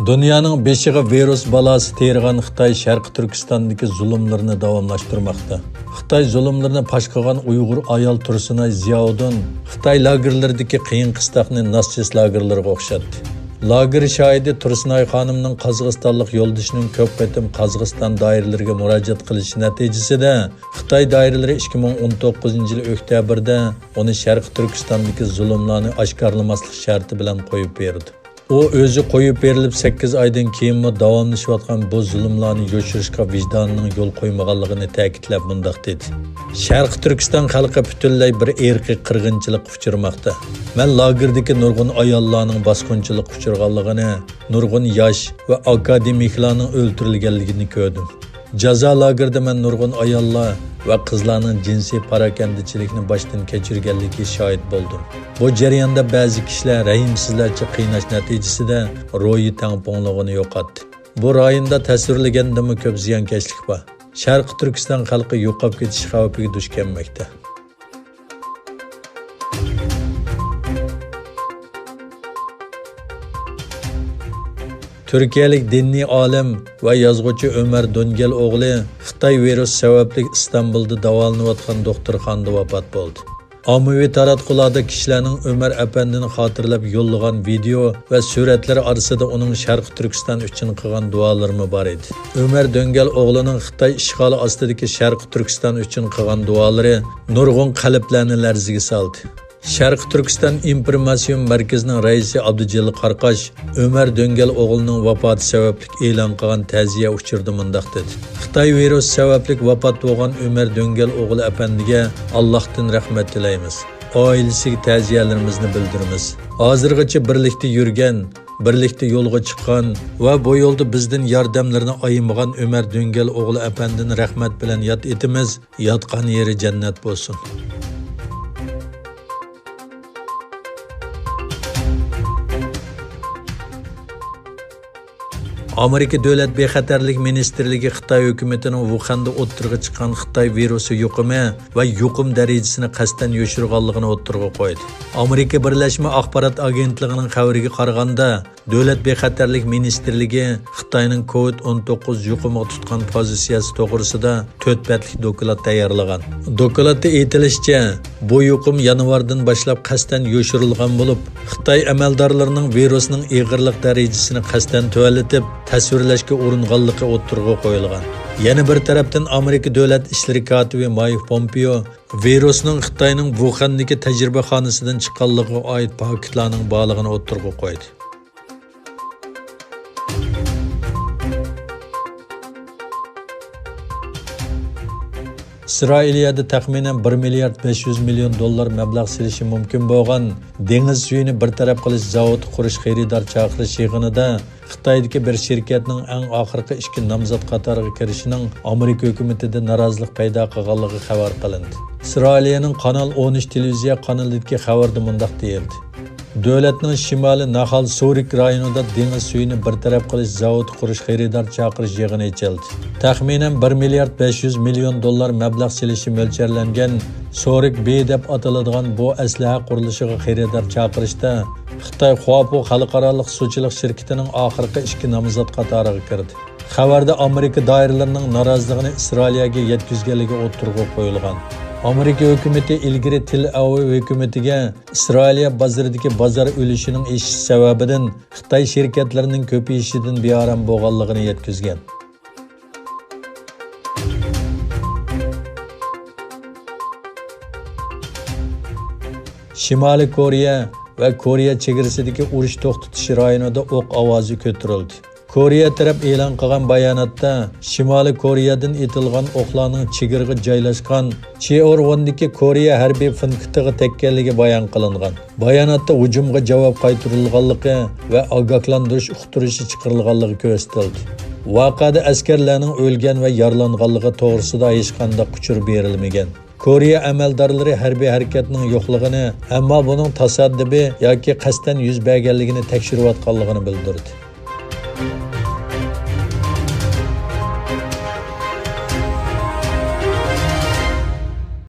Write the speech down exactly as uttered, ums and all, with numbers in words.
دۇنيانىڭ بېشىغا ۋىرۇس بالاسى تېرىغان خىتاي شەرقىي تۈركىستاندىكى زۇلۇملىرىنى داۋاملاشتۇرماقتا. خىتاي زۇلۇملىرىنى پاش قىلغان ئۇيغۇر ئايال تۇرسۇنئاي زىياۋۇدۇن خىتاي لاگېرلىرىدىكى قىيىن-قىستاقنى ناتسىست لاگېرلىرىغا ئوخشاتتى. لاگېر شاھىتى تۇرسۇنئاي خانىمنىڭ قازاقىستانلىق يولدىشىنىڭ كۆپ قېتىم قازاقىستان دائىرىلىرىگە مۇراجىئەت قىلىشى نەتىجىسىدە، خىتاي دائىرىلىرى ئىككى مىڭ ئون توققۇزىنچى يىل ئۆكتەبىردە ئۇنى شەرقىي تۈركىستاندىكى زۇلۇملارنى ئاشكارىلىماسلىق شەرتى بىلەن قويۇپ بېرىدۇ. ئۇ ئۆزى قويۇپ بېرىلىپ سەككىز ئايدىن كېيىنمۇ داۋاملىشىۋاتقان بۇ زۇلۇملارنى يوشۇرۇشقا ۋىجدانىنىڭ يول قويمىغانلىقىنى تەكىتلەپ مۇنداق دېدى: شەرقىي تۈركىستان خەلقى پۈتۈنلەي بىر ئىرقىي قىرغىنچىلىققا ئۇچرىماقتا. مەن لاگېردىكى نۇرغۇن ئاياللارنىڭ باسقۇنچىلىققا ئۇچرىغانلىقىنى، نۇرغۇن ياش ۋە ئاكادېمىكلارنىڭ ئۆلتۈرۈلگەنلىكىنى كۆردۈم. جازا لاگېرىدا مەن نۇرغۇن ئاياللار ۋە قىزلارنىڭ جىنسىي پاراكەندىچىلىكنى باشتىن كەچۈرگەنلىكى شاھىت بولدۇم. بۇ جەرياندا بەزى كىشىلەر رەھىمسىزلەرچە قىيناش نەتىجىسىدە روھىي تەڭپۇڭلۇقىنى يوقاتتى. بۇ رايوندا تەسۋىرلىگەندىنمۇ كۆپ زىيانكەشلىك بار. شەرقىي تۈركىستان خەلقى يوقاپ كېتىش خەۋپىگە دۇچ كەلمەكتە. تۈركىيەلىك دىنىي ئالىم ۋە يازغۇچى ئۆمەر دۆنگەل ئوغلى خىتاي ۋىرۇسى سەۋەبلىك ئىستانبۇلدا داۋالىنىۋاتقان دوختۇرخانىدا ۋاپات بولدى. ئاممىۋى تاراتقۇلاردا كىشىلەرنىڭ ئۆمەر ئەپەندىنى خاتىرىلەپ يوللىغان ۋىدېئو ۋە سۈرەتلىرى ئارىسىدا ئۇنىڭ شەرقىي تۈركىستان ئۈچۈن قىلغان دۇئالىرىمۇ بار ئىدى. ئۆمەر دۆنگەل ئوغلىنىڭ خىتاي ئىشغالى ئاستىدىكى شەرقىي تۈركىستان ئۈچۈن قىلغان دۇئالىرى نۇرغۇن قەلبلەرنى لەرزىگە سالدى. شەرقىي تۈركىستان ئىنفورماتسىيون مەركىزىنىڭ رەئىسى ئابدۇجېلىل قاراقاش ئۆمەر دۆنگەل ئوغلىنىڭ ۋاپاتى سەۋەبلىك ئېلان قىلغان تەزىيە ئۇچۇرىدا مۇنداق دېدى: خىتاي ۋىرۇسى سەۋەبلىك ۋاپات بولغان ئۆمەر دۆنگەل ئوغلى ئەپەندىگە ئاللاھتىن رەھمەت تىلەيمىز. ئائىلىسىگە تەزىيەلىرىمىزنى بىلدۈرىمىز. ھازىرغىچە بىرلىكتە يۈرگەن، بىرلىكتە يولغا چىققان ۋە بۇ يولدا بىزدىن ياردەملىرىنى ئايىمىغان ئۆمەر دۆنگەل ئوغلى ئەپەندىنى رەھمەت بىلەن ياد ئېتىمىز. ياتقان يېرى جەننەت بولسۇن. ئامېرىكا دۆلەت بىخەتەرلىك مىنىستىرلىكى خىتاي ھۆكۈمىتىنىڭ ۋۇخەندە ئوتتۇرىغا چىققان خىتاي ۋىرۇسى يۇقۇمى ۋە يۇقۇم دەرىجىسىنى قەستەن يوشۇرغانلىقىنى ئوتتۇرىغا قويدى. ئامېرىكا بىرلەشمە ئاخبارات ئاگېنتلىقىنىڭ خەۋىرىگە قارىغاندا، دۆلەت بىخەتەرلىك مىنىستىرلىكى خىتاينىڭ كوۋىد ئون توققۇز يۇقۇمىغا تۇتقان پوزىتسىيەسى توغرىسىدا تۆت بەتلىك دوكلات تەييارلىغان. دوكلاتتا ئېيتىلىشىچە، بۇ يۇقۇم يانۋاردىن باشلاپ قەستەن يوشۇرۇلغان بولۇپ، خىتاي ئەمەلدارلىرىنىڭ ۋىرۇسنىڭ ئېغىرلىق دەرىجىسىنى قەستەن تۆۋەنلىتىپ، تەسۋىرلەشكە ئۇرۇنغانلىقى ئوتتۇرىغا قويۇلغان. يەنە بىر تەرەپتىن، ئامېرىكا دۆلەت ئىشلىرى كاتىپى مايك پومپېئو ۋىرۇسنىڭ خىتاينىڭ ۋۇخەندىكى تەجرىبىخانىسىدىن چىققانلىقىغا ئائىت پاكىتلارنىڭ بارلىقىنى ئوتتۇرىغا قويدى. ئىسرائىلىيەدە تەخمىنەن بىر مىليارد بەش يۈز مىليون دوللار مەبلەغ سېلىشى مۇمكىن بولغان دېڭىز سۈيىنى بىر تەرەپ قىلىش زاۋۇتى قۇرۇش خېرىدار چاقىرىش يىغىنىدا خىتايدىكى بىر شىركەتنىڭ ئەڭ ئاخىرقى ئىككى نامزات قاتارىغا كىرىشىنىڭ ئامېرىكا ھۆكۈمىتىدە نارازىلىق پەيدا قىلغانلىقى خەۋەر قىلىندى. ئىسرائىلىيەنىڭ قانال ئون ئۈچ تېلېۋىزىيە قانىلىدىكى خەۋەردە مۇنداق دېيىلدى: دۆلەتنىڭ شىمالىي ناھال سۇرىك رايونىدا دېڭىز سۈيىنى بىر تەرەپ قىلىش زاۋۇتى قۇرۇش خېرىدار چاقىرىش يىغىنى ئېچىلدى. تەخمىنەن بىر مىليارد بەش يۈز مىليون دوللار مەبلەغ سېلىشى مۆلچەرلەنگەن سورىك بى دەپ ئاتىلىدىغان بۇ ئەسلىھە قۇرۇلۇشىغا خېرىدار چاقىرىشتا خىتاي خۇاپو خەلقئارالىق سۇچىلىق شىركىتىنىڭ ئاخىرقى ئىككى نامزات قاتارىغا كىردى. خەۋەردە ئامېرىكا دائىرىلىرىنىڭ نارازىلىقىنى ئىسرائىلىيەگە يەتكۈزگەنلىكى ئوتتۇرىغا قويۇلغان. ئامېرىكا ھۆكۈمىتى ئىلگىرى تېل ئاۋىۋ ھۆكۈمىتىگە ئىسرائىلىيە بازىرىدىكى بازار ئۈلۈشىنىڭ ئېشىشى سەۋەبىدىن خىتاي شىركەتلىرىنىڭ كۆپىيىشىدىن بىئارام بولغانلىقىنى يەتكۈزگەن. شىمالىي كورېيە ۋە كورېيە چېگرىسىدىكى ئۇرۇش توختىتىش رايونىدا ئوق ئاۋازى كۆتۈرۈلدى. كورېيە تەرەپ ئېلان قىلغان باياناتتا شىمالىي كورېيەدىن ئېتىلغان ئوقلارنىڭ چېگرىغا جايلاشقان چىئورۋوندىكى كورېيە ھەربىي پونكىتىغا تەگكەنلىكى بايان قىلىنغان. باياناتتا ھۇجۇمغا جاۋاب قايتۇرۇلغانلىقى ۋە ئاگاھلاندۇرۇش ئۇقتۇرۇشى چىقىرىلغانلىقى كۆرسىتىلدى. ۋەقەدە ئەسكەرلەرنىڭ ئۆلگەن ۋە يارىلانغانلىقى توغرىسىدا ھېچقانداق ئۇچۇر بېرىلمىگەن. كورېيە ئەمەلدارلىرى ھەربىي ھەرىكەتنىڭ يوقلۇقىنى، ئەمما بۇنىڭ تاسادىپىي ياكى قەستەن يۈز بەرگەنلىكىنى تەكشۈرۈۋاتقانلىقىنى بىلدۈردى.